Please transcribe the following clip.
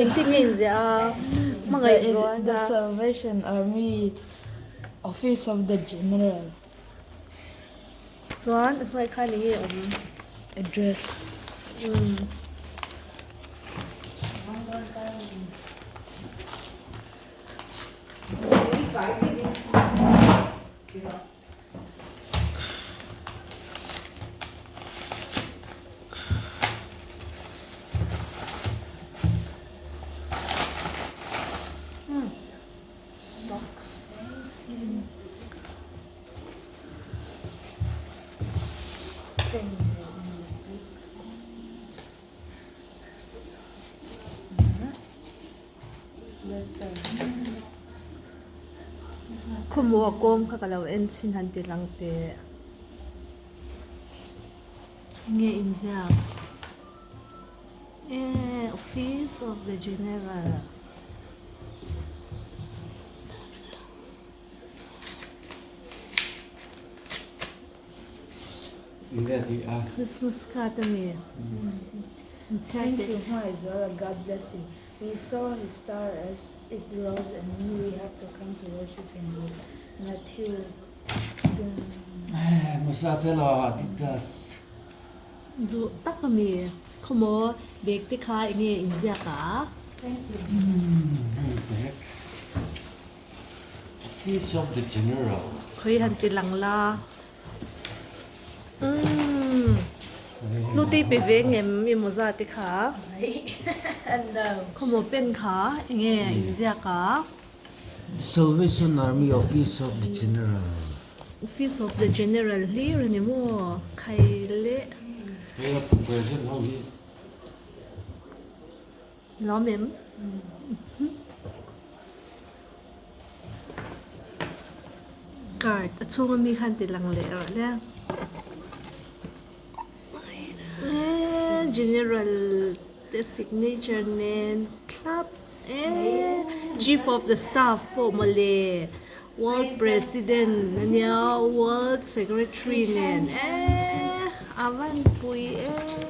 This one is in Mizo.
Engtin nge inziah a? Hmangaih zual The Salvation Army Office of the General. Chuan a hnuai khan enge awm? Address. Umm. Khawmuh a kawm kha ka lo en chhin han ti lang teh. Enge inziak? Ehh office of the general. Christmas card a ni. Thank you Hmaizuala God bless you. We saw his star as it rose and knew we have to come to worship him Matthew Adidas. Duh tak a mi. Khawmaw bag te kha enge inziak a? Thank you. Bag. Office of the General. Khawi han ti lang la. Umm. Hlute pe ve ngem i mawza te kha. Khawmaw pen kha enge inziak a? Salvation Army Office of the General. Office of the General hlir a ni maw? Khai leh. Hei a present ho hi. Lawm em? Card a chhunga mi khan ti lang leh rawh le. Eee General te signature nen thlap eee Chief of the Staff pawh mawle World President ania World Secretary nen eee a van pui eee.